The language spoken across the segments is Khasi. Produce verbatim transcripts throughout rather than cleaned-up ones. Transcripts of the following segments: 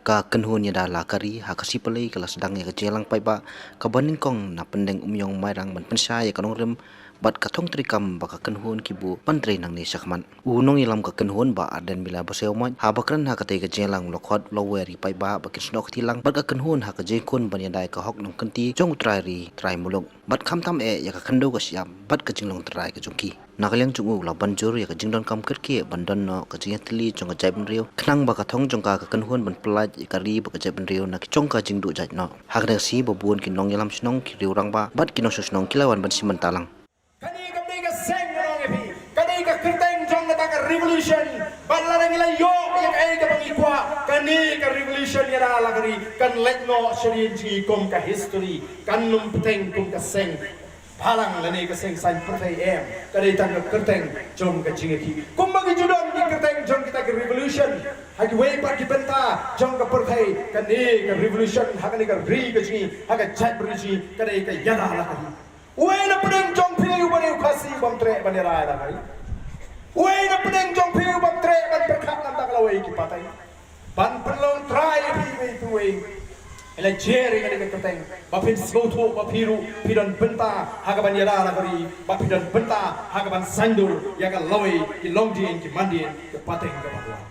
Ka kynhun ïada la ka ri ha Khasi Palei ka la sdang ïa ka jingïalang paidbah kaba nyngkong na Pyndengumiong Mairang ban pynshai ïa ka nongrim bad ka thong treikam ba ka kynhun ki buh ban trei nangne shakhmat. U nongïalam ka kynhun Bah Ardent Miller Basaiawmoit haba kren ha katei ka jingïalang u la khot u la wer ïa ki paidbah ba kin snoh kti lang bad ka kynhun ha ka jingkhun ban ïada ïa ka hok nongkynti jong u Trai Ri Trai Muluk bad khamtam eh ïa ka khyndew ka shyiap bad ka jinglong trai ka jong ki. Na ka liang jong u la ban jur ïa ka jingdonkam kyrkieh ban don noh ka jingïatylli jong ka jaitbynriew khnang ba ka thong jong ka ka kynhun ban pyllait ïa ka ri bad ka jaitbynriew na ki jong ka jingduh jait noh. Ha kane ka sngi ba bun ki nongïalam shnong, ki riew rangbah bad ki nongshong shnong ki la wan ban shim bynta lang. Kane ka dei ka seng, nga ong ïa phi, ka dei ka kyrteng jong kata ka revolution. Bad lada ngi la ïoh ïa kaei kaba ngi kwah, kane ka revolution ïada la ka ri kan leit noh sha ri jong ngi kum ka history, kan ym bteng kum ka seng balang lane ka seng saiñ pyrthei, em, ka dei tang ka kyrteng jong ka jingïakhih. Kumba ki ju don ki kyrteng jong kita ki revolution ha kiwei pat ki bynta jong ka pyrthei, kane ka revolution ha kane ka ri ka jong ngi, ha ka jaitbynriew jong ngi, ka dei ka ïada la ka ri. Uei na pdeng jong phi uba dei u Khasi bym treh ban ïada la ka ri? Uei na pdeng jong phi u bym treh ban pyrkhat na ka bynta ka lawei ki pateng? Ban pynlong trai ïa phi iwei pa iwei. Ïa la jer ïa kane ka kyrteng ba phin sngewthuh ba phi ruh phi don bynta ha kaban ïada la ka ri, ba phi don bynta ha kaban saiñdur ïa ka lawei, ki longdien ki mandien, ki pateng kaba kwah.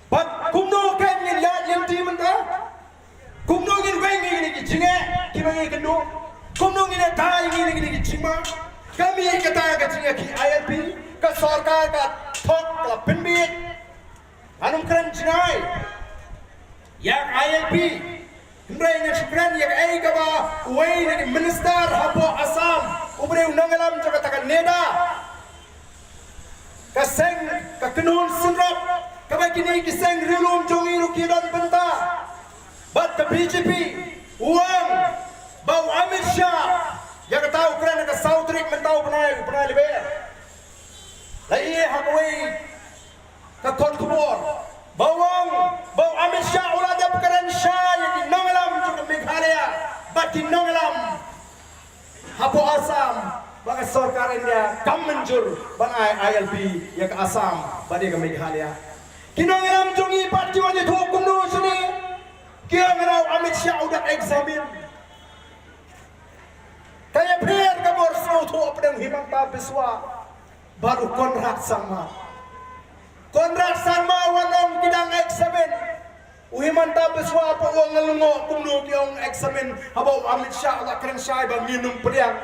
Bad kumno kan ngin ïaid lynti mynta? Kumno ngin weng ïa kine ki jingeh kiba ngi kynduh? Kumno ngin ïada ïa kine ki jingma? Ka mih kata ka jingeh ki I L P, ka sorkar ka thok ka la pynbieit. Ngan ym kren jngai ïa ka I L P. Hynrei ngan shu kren ïa kaei kaba uwei na ki minister hapoh Assam, uba dei u nongïalam jong kata ka NEDA, ka seng, ka kynhun synrop, kaba kine ki seng riewlum jong ngi ruh ki don bynta. Bad ka B J P, u ong ba u Amit Shah, ïa kata u kren ha ka saw tarik mynta u bnai, u bnai Lber, la ïoh ha kawei ka kot khubor ba u ong ba u Amit Shah u la dep kren shai ïa ki nongïalam jong ka Meghalaya bad ki nongïalam hapoh Assam, ba ka sorkar India kam mynjur ban ai I L P ïa ka Assam bad ïa ka Meghalaya. Ki nongïalam jong ngi pat ki wan ïathuh kumno shane? Ki ong ba u Amit Shah u dang examine. Ka ïapher ka bor sngewthuh hapdeng Himanta Biswa bad u Conrad Sangma. Conrad Sangma u ong ki dang examine. U Himanta Biswa pat u ong, nga lyngngoh kumno ki ong examine haba u Amit Shah u la kren shai ba ngin ym pdiang.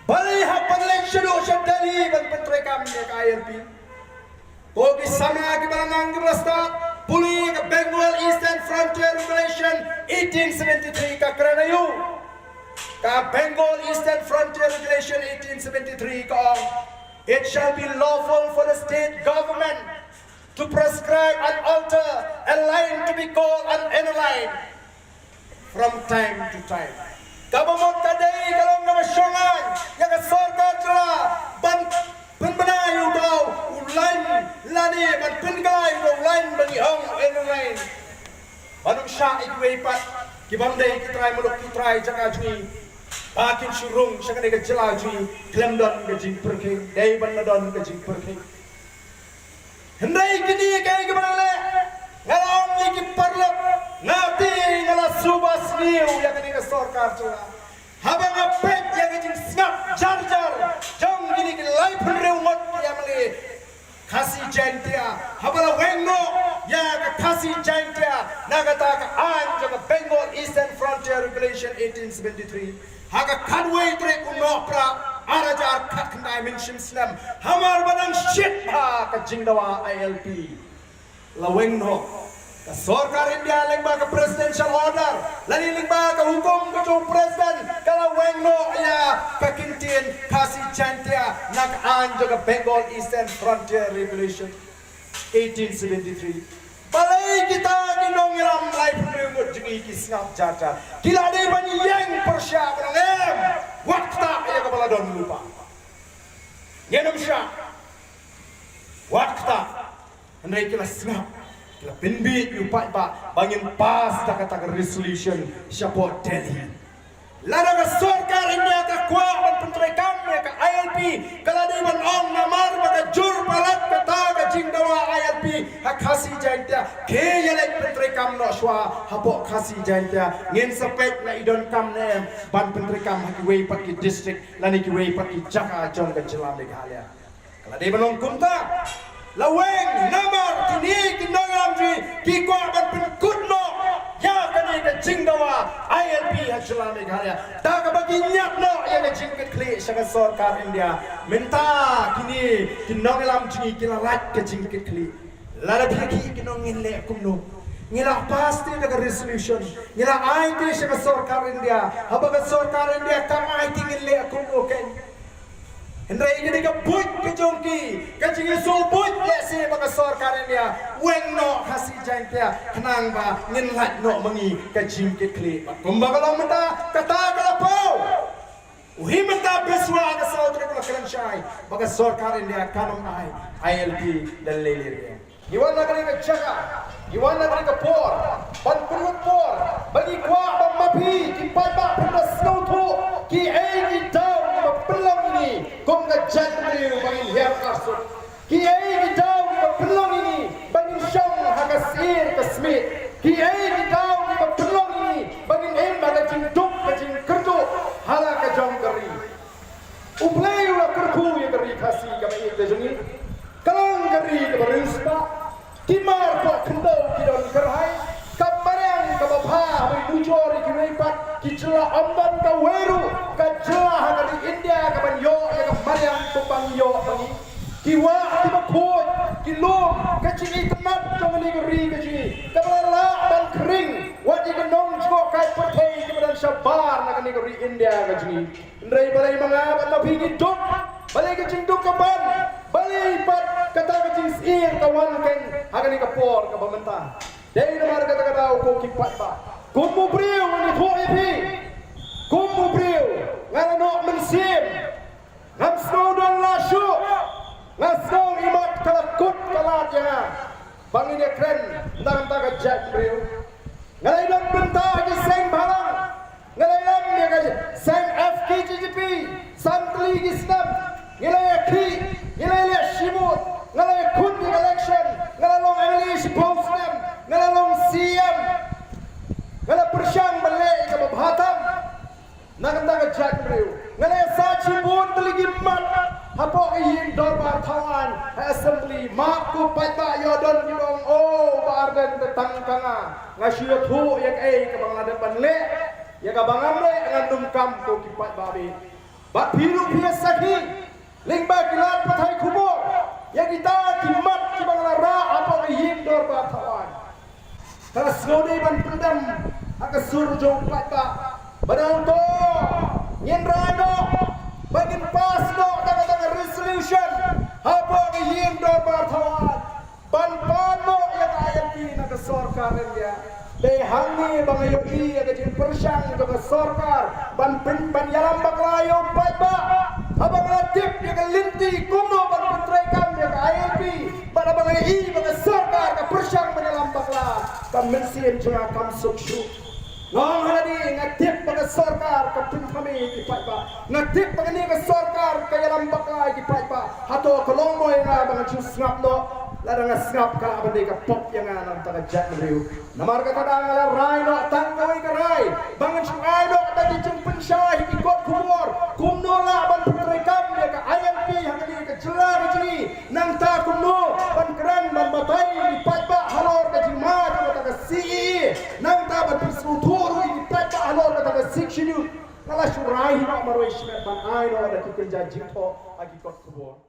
Balei hap ban leit shaduh sha Delhi ban pyntreikam ïa ka I L P? Ko ki samla kiba la nang kiba la stad, pule ka Bengal Eastern Frontier Regulation eighteen seventy-three ka kren aïu. Ka Bengal Eastern Frontier Regulation eighteen seventy-three ka ong, "It shall be lawful for the state government to prescribe and alter a line to be called an inner line from time to time." Kaba mut ka dei ka long kaba shong aiñ ïa ka sorkar jylla ban pynbna ïa uta u lain lane ban pynkylla ïa uta u lain ba ngi ong inner line. Ban ym shah ïa kiwei pat ki bym dei ki trai muluk, ki trai jaka jong ngi ba kin shu rung sha kane ka jylla jong ngi khlem don ka jingpyrkhing, dei ban la don ka jingpyrkhing. Hynrei kine kaei kaba nang leh, nga la ong ïa ki paralok, nga te nga la suba sniew ïa kane ka sorkar jylla. Haba nga peit ïa ka jingsngap jar jar jong kine ki laiphew hynriew ngut ki M L A Khasi Jaintia, haba la weng noh ïa ka Khasi Jaintia na kata ka aiñ jong ka Bengal Eastern Frontier Regulation eighteen seventy-three, ha ka khatwei tarik u Nohprah ar hajar khatkhyndai, mynshem snem, hamar ba dang shit bha ka jingdawa I L P, la weng noh. Ka sorkar India lyngba ka presidential order lane lyngba ka hukum ka jong u president, ka la weng noh ïa ka kyntien Khasi Jaintia na ka aiñ jong ka Bengal Eastern Frontier Regulation eighteen seventy-three. Balei kita ki nongïalam laiphew hynriew ngut jong ngi ki sngap jar jar? Ki la dei ban ïeng pyrshah ban ong, em, wat ktah ïa kaba la don lypa. Ngin ym shah. Wat ktah. Hynrei ki la sngap, ki la pynbieit ïa u paidbah ba ngin pass da kata ka resolution shapoh Delhi. Lada ka sorkar India ka kwah ban pyntreikam ïa ka I L P, ka la dei ban ong namar ba ka jur palat kata ka jingdawa I L P, ha Khasi Jaintia, ki ïaleit pyntreikam noh shuwa hapoh Khasi Jaintia. Ngin sa peit la i donkam ne em ban pyntreikam ha kiwei pat ki district lane kiwei pat ki jaka jong ka jylla Meghalaya. Ka la dei ban long kumta. La weng namar kine ki nongïalam jong ngi ki kwah ban pynkut noh ïa kane ka jingdawa I L P ha jylla Meghalaya. Da kaba ki ñiad noh ïa ka jingkitkhlieh sha ka sorkar India. Mynta kine ki nongïalam jong ngi ki la lait ka jingkitkhlieh. Lada phi ki ki nong ngin leh kumno? Ngi la pass te da ka resolution. Ngi la ai te sha ka sorkar India. Haba ka sorkar India kam ai te ngin leh kumno ken? Hynrei kane ka buit ka jong ki, ka jingïasoh buit lehse ba ka sorkar India weng noh Khasi Jaintia khnang ba ngin lait noh ma ngi ka jingkitkhlieh. Bad kumba ka long mynta, kata ka la paw. U hi mynta biswa ka saw tarik u la kren shai ba ka sorkar India kan ym ai I L P da lei lei ruh. Ngi wan na kane ka jaka, ngi wan na kane ka por ban pynlut por ba ngi kwah ba ma phi ki paidbah phin da sngewthuh kiei ki daw kiba pynlong ïa ngi kum ka jaitbynriew ba ngin hiar arsut. Kiei ki daw kiba pynlong ïa ngi ba ngin shong ha ka syier ka smiej? Kiei ki daw kiba pynlong ïa ngi ba ngin im ha ka jingduk ka jingkyrduh ha la ka jong ka ri? U Blei u la kyrkhu ïa ka ri Khasi kaba ïeit ka jong ngi. Ka long ka ri kaba riewspah. Ki mar poh khyndew ki don kyrhai. Ka mariang kaba bha haba nujor ïa kiwei pat ki jylla, ym don kawei ruh ka jylla ha ka ri India kaban ïoh ïa ka mariang kumba ngi ïoh ma ngi. Ki wah kiba khuid, ki lum, ka jingitynnad jong kane ka ri ka jong ngi kaba la lah ban khring wat ïa ka nongjngohkai pyrthei kaba don shabar na kane ka ri India ka jong ngi. Hynrei balei ma nga bad ma phi ngi duk? Balei ka jingduk ka ban? Balei pat kata ka jingsyier ka wan ken ha kane ka por kaba mynta? Dei namar kata ka daw ko ki paidbah. Kum u briew ngan ïathuh ïa phi. Kum u briew nga la noh mynsiem. Ngam sngew don la shuh. Nga sngew imat ka la kut ka lad ïa nga ba ngin ïakren na ka bynta ka jaitbynriew. Nga la ïadon bynta ha ki seng bhalang. Nga la ïalam ïa ka seng F K J G P san tylli ki snem. Nga la ïakhih, nga la ïaleh shibun, nga la ïakhun ïa ka election, nga la long M L A shiphew snem, nga la long C M. Nga la pyrshang ban leh ïa kaba bha tam na ka bynta ka jaitbynriew. Nga la ïasaid shibun tylli ki mat hapoh ka ïing dorbar thaw aiñ ha assembly. Map ko paidbah, ïoh don kiba ong, o Bah Ardent te tang ka nga, nga shu ïathuh ïa kaei kaba nga la dep ban leh. Ïa kaba ngam leh ngan ym kam, ko ki paidbah bad phi ruh phi ïa sakhi lyngba ki lad pathai khubor ïa kita ki mat kiba nga la rah hapoh ka ïing dorbar thaw aiñ. Ka la sngewdei ban pyndem ha ka sur jong u paidbah ba dang to ngin rai noh ba ngin pass noh da kata ka resolution hapoh ka ïing dorbar thaw aiñ ban pan noh ïa ka I L P na ka sorkar India. Dei hangne ba nga ïohi ïa ka jingpyrshang jong ka sorkar ban pyn, ban ïalam bakla ïa u paidbah. Haba nga la tip ïa ka lynti kumno ban pyntreikam ïa ka I L P, bad haba nga ïohi ba ka sorkar ka pyrshang ban ïalam bakla, ka mynsiem jong nga kam suk shuh. Nga ong ha lade, nga tip ba ka sorkar ka pynthame ïa ki paidbah. Nga tip ba kane ka sorkar ka ïalam bakla ïa ki paidbah. Hato ka long mo ïa nga ba ngan shu sngap noh? Lada nga sngap ka lah ban dei ka pop ïa nga na ka bynta ka jaitbynriew. Namar kata da nga la rai noh tang kawei ka rai ba ngan shu ai noh da ki jingpynshai ha ki kot khubor kumno lah ban pyntreikam ïa ka I L P ha kane ka jylla ka jong ngi. Nangta kumno ban kren ban batai ïa ki paidbah halor ka jingma jong kata ka C A A. Nangta ban pynsngewthuh ruh ïa ki paidbah halor kata ka Sixth Schedule. Nga la shu rai hi noh marwei shimet ban ai noh da ki kynja jingthoh ha ki kot khubor.